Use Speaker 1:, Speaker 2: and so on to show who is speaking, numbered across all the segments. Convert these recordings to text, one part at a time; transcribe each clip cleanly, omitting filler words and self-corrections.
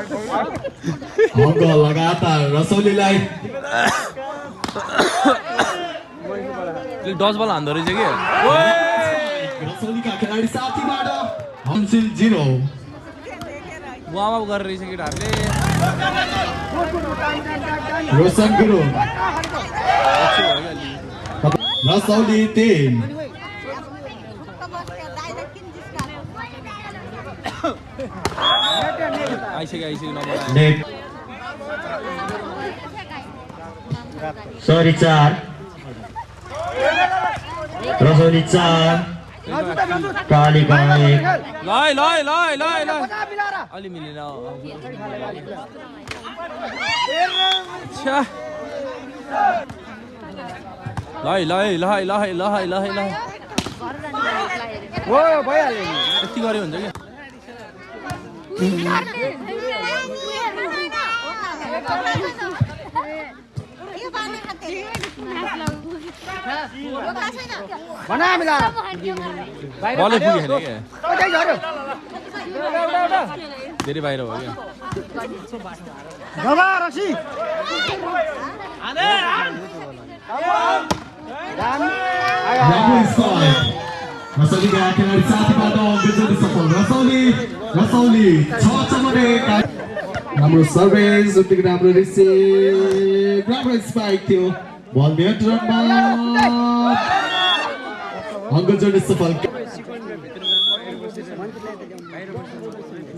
Speaker 1: अङ्क लगातार रसौलीलाई
Speaker 2: डजबल हान्दो रहेछ कि
Speaker 1: रसौलीका खेलाडी साथीबाट हम्सिल 0
Speaker 2: वार्म अप गरेर रहेछ केटाहरूले
Speaker 1: रोशन गुरुङ रसौली 3
Speaker 2: आइसक्यो नम्बर
Speaker 1: नेट सरी 4 रसौली 4 कालीका 1
Speaker 2: अलि मिलेन यति गऱ्यो हुन्छ धेरै बाहिर भयो
Speaker 1: रसौलीका खेलाडी साथीबाट विजय सफल रसौली 6 राम्रो सर्भिस उत्तिकै राम्रो रिसिभ राम्रो स्पाइक थियो बल नियन्त्रणमा अङ्क जोड्न सफल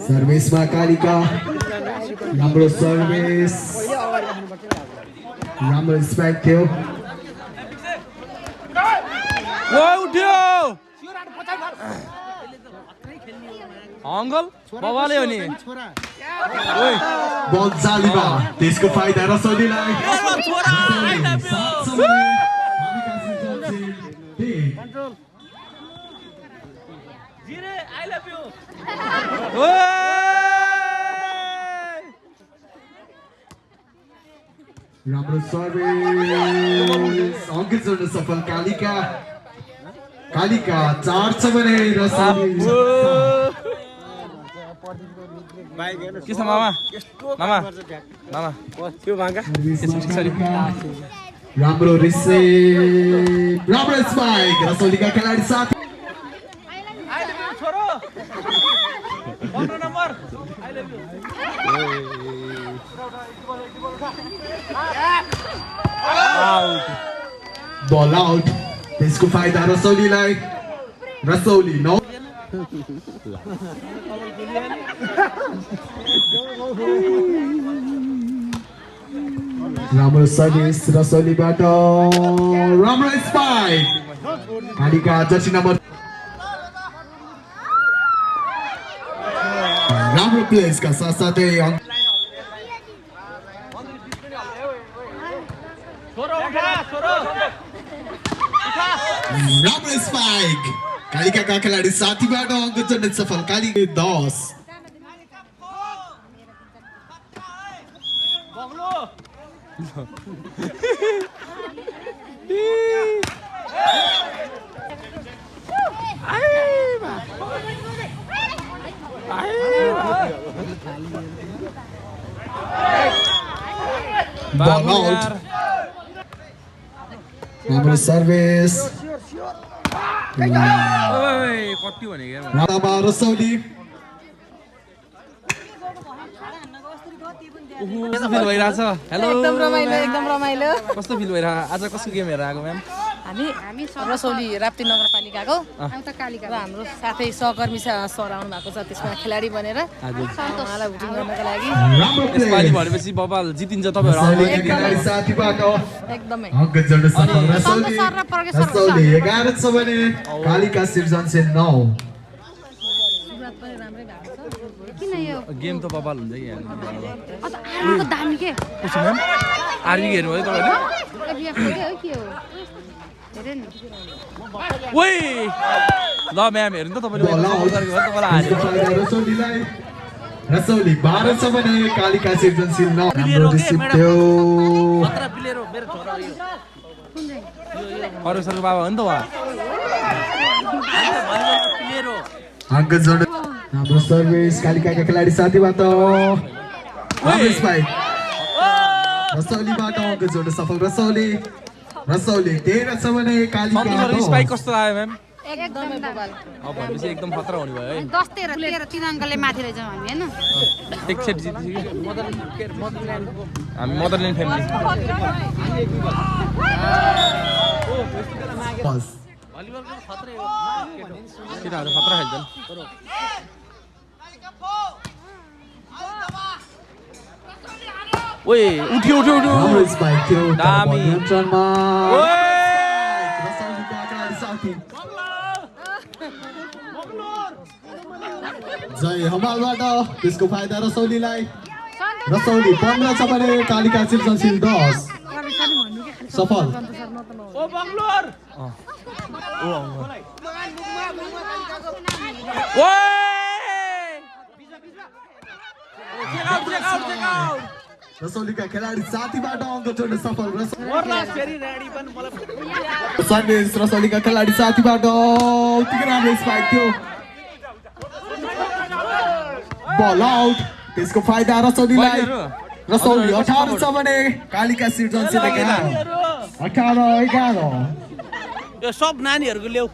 Speaker 1: सर्भिसमा कालिका राम्रो सर्भिस राम्रो स्पाइक थियो
Speaker 2: उठ्यो अङ्कल बाबाले हो नि
Speaker 1: बल जालीमा त्यसको फाइदा रसौलीलाई राम्रो सर्भिस अङ्क जोड्न सफल कालिका 4 छ भने रसौली
Speaker 2: के छ मामा त्यो भागा
Speaker 1: राम्रो रिसिभ राम्रो स्पाइक रसौलीका खेलाडी साथ बल आउट त्यसको फाइदा रसौलीलाई रसौली 9 राम्रो सर्भिस रसौलीबाट राम्रो स्पाइक कालिका जर्सी नम्बर राम्रो प्लेसका साथसाथै राम्रो स्पाइक कालिका खेलाडी साथीबाट अङ्क जोड्न सफल कालिका 10 बल आउट राम्रो सर्भिस
Speaker 2: कति भनेको
Speaker 1: रसौली
Speaker 2: कस्तो फिल भइरहेछ हेलो
Speaker 3: एकदम रमाइलो
Speaker 2: कस्तो फिल भइरहेछ आज कसको गेम हेरेर आएको म्याम
Speaker 3: हामी रसौली राप्ती नगरपालिकाको र हाम्रो साथै सहकर्मी सर आउनु भएको छ त्यसमा खेलाडी बनेर उहाँलाई भोटिङ गर्नको लागि
Speaker 2: यसपालि भनेपछि बबाल जितिन्छ तपाईँहरू
Speaker 3: एकदमै
Speaker 1: अङ्क जोड्न सफल रसौली 11 छ भने कालिका सिर्जनसेन 9
Speaker 2: गेम त बबाल हुन्छ कि
Speaker 3: आर्मीको दामी के
Speaker 2: कसो म्याम आर्मी हेर्नुभयो तपाईँहरूले ओइ ल म्याम हेर्नु त तपाईँले
Speaker 1: रसौली 12 छ भने कालिका सिर्जनसेन 9 राम्रो रिसिभ थियो
Speaker 2: अरू सरको बाबा हो नि त उहाँ
Speaker 1: अङ्क जोड राम्रो सर्भिस कालिकाका खेलाडी साथीबाट राम्रो स्पाइक रसौलीबाट अङ्क जोड्न सफल रसौली 13 छ भने कालीका
Speaker 2: सन्तोषको स्पाइक कस्तो लाग्यो म्याम
Speaker 3: एकदमै बबाल
Speaker 2: अब भनेपछि एकदम खतरा हुने भयो है
Speaker 4: 10 13 3 अङ्कले माथि रहेछौँ हामी हैन
Speaker 2: एक सेट जितेछ कि हामी मदरल्यान्ड फ्यामिली
Speaker 1: बस
Speaker 2: केटाहरू खतरा खेल्छन् ओए उठ्यो
Speaker 1: राम्रो स्पाइक थियो
Speaker 2: दामी।
Speaker 1: नियन्त्रणमा
Speaker 2: ओए
Speaker 1: रसौलीका अगाडि साथी जय हमालबाट त्यसको फाइदा रसौलीलाई रसौली 15 छ भने कालिका सृजनशील 10 सफल
Speaker 2: ओ बङ्गलोर ओए चेक आउट
Speaker 1: रसौलीका खेलाडी साथीबाट अङ्क जोड्न सफल सन्देश रसौलीका खेलाडी साथीबाट उत्तिकै राम्रो स्पाइक थियो बल आउट त्यसको फाइदा रसौलीलाई रसौली 18 छ भने कालिका सृजनशील 18-11
Speaker 5: यो सब नानीहरुको ल्याउ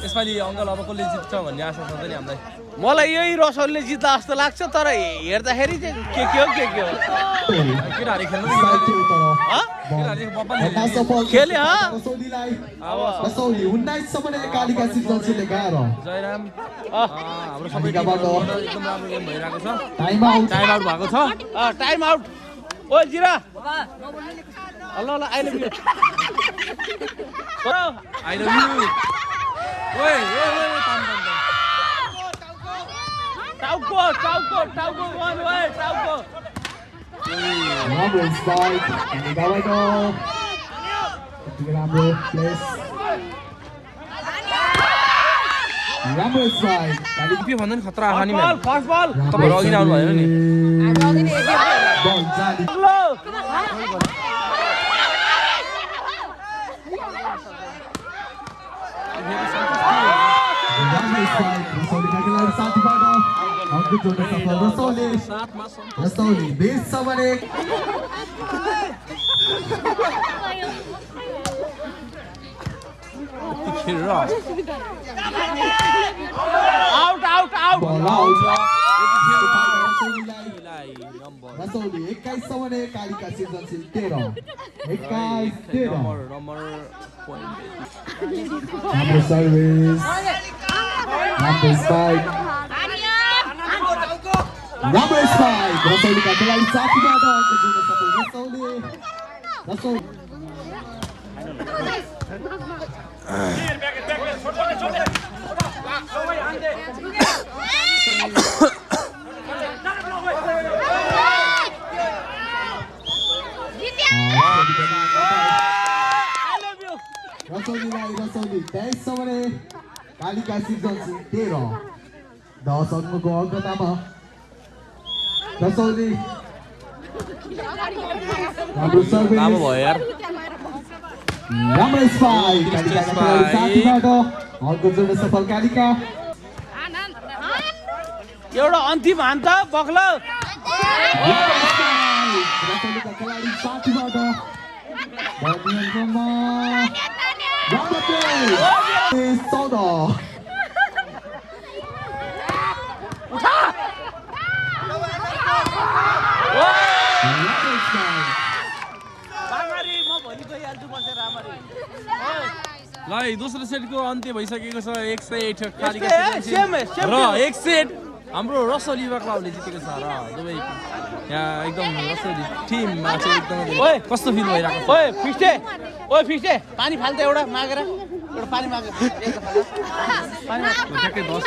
Speaker 2: यसपालि अङ्कल अब कसले जित्छ भन्ने आशा छ नि हामीलाई
Speaker 5: मलाई यही रसौलले जित्ला जस्तो लाग्छ तर हेर्दाखेरि चाहिँ के हो
Speaker 2: केटाहरू खेल्नु
Speaker 1: स्पाइक थियो तर
Speaker 2: केटाहरू बब्बा
Speaker 1: हट्टा सफल
Speaker 5: खेल्यो, हँ?
Speaker 1: रसौलीलाई रसौली 19 छ भने कालिका सृजनशील 11
Speaker 2: जयराम हाम्रो सबै
Speaker 1: कालिकाबाट
Speaker 2: एकदम राम्रो गेम भइरहेको छ
Speaker 1: टाइम आउट
Speaker 2: टाइम आउट भएको छ
Speaker 5: टाइम आउट ओ जिरा ल I love you
Speaker 2: I love you ओए
Speaker 5: टाउको गन ओए टाउको
Speaker 1: राम्रो स्पाइक कालिकाबाट उत्तिकै राम्रो प्लेस राम्रो स्पाइक
Speaker 2: के भन्दा नि खतरा आहा नि
Speaker 5: बल
Speaker 2: म्याम
Speaker 5: फर्स्ट बल
Speaker 2: तपाईहरु अघि नै आउनु भएन नि
Speaker 1: बल जाली
Speaker 5: लो
Speaker 1: राम्रो स्पाइक रसौलीका खेलाडी साथीबाट अङ्क जोड्न सफल रसौली 20 छ भने
Speaker 5: आउट
Speaker 1: बल आउट
Speaker 2: नम्बर
Speaker 1: रसौली 21 छ भने कालिका सृजनशील 13 21-13 राम्रो सर्भिस राम्रो स्पाइक रसौलीका खेलाडी साथीबाट अङ्क जोड्न सफल रसौली रसौली 23 छ भने कालिका सृजनशील 13 10 अङ्कको अग्रतामा रसौली राम्रो सर्भिस
Speaker 2: राम्रो भयो यार
Speaker 1: राम्रो स्पाइक कालिकाका खेलाडी साथीबाट अङ्क जोड्न सफल कालिका
Speaker 5: एउटा अन्तिम हान्त बक्ल
Speaker 1: रसौलीका खेलाडी साथीबाट नियन्त्रणमा राम्रो प्ले 14
Speaker 2: ल दोस्रो सेटको अन्त्य भइसकेको छ 108 कालिका
Speaker 5: सेम
Speaker 2: र एक सेट हाम्रो रसौली क्लबले जितेको छ र दुवै यहाँ एकदम रसौली टिममा चाहिँ एकदम कस्तो फिल भइरहेको छ
Speaker 5: ओए फिस्टे पानी फाल्दा एउटा मागेर एउटा पानी मागेर
Speaker 2: ठ्याक्कै 10